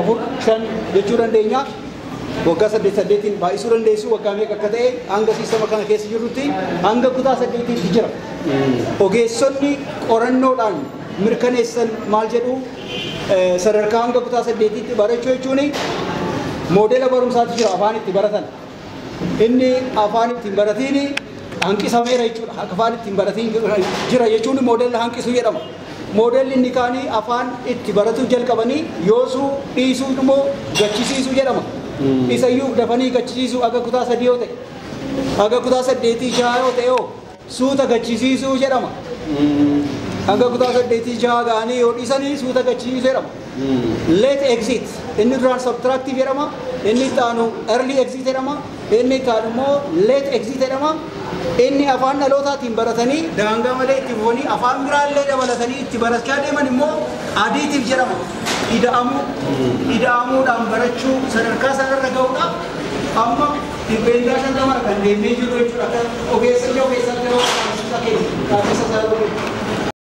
4, 5 jechuu dandeenya. Waggaa 8 8iin baay'isuu dandeessu, waggaa meeqa akka ta'e hanga siistama kana keessa jirrutti hanga kutaa 8tti jira. Ogeessonni qorannoodhaan mirkaneessan maal jedhu? Sadarkaa hanga kutaa 8tti barachuu jechuun moodela barumsaatu jira afaan itti baratan. Inni afaan ittiin baratiin hanqisameera jechuudha. Afaan ittiin baratiin jira jechuun moodela hanqisuu jedhama. Moodelli inni kaanii afaan itti baratuu jalqabanii yoosuu dhiisuu immoo gachisiisuu jedhama. Isayyuu dafanii gachisiisuu aga kutaa 3 yoo ta'e, aga kutaa 8 6 yoo ta'e hoo suuta gachisiisuu jedhama. Hanga kutaa 8 6 ga'anii yoo dhiisanii suuta gachisiisuu jedhama. Late exit inni duraan subtractive jedhama, inni itti aanu early exit jedhama, inni itti aanu immoo late exit jedhama. Inni afaan dhalootaatiin baratanii daangaa malee itti fufanii afaan biraallee dabalatanii itti barachaa deeman immoo additive jedhama. Ida'amuu, ida'amuudhaan barachuu sadarkaa sanarra ga'uudhaaf amma 50% kan deemnee jiru jechuudha. Akka ogeessa ija ogeessaatti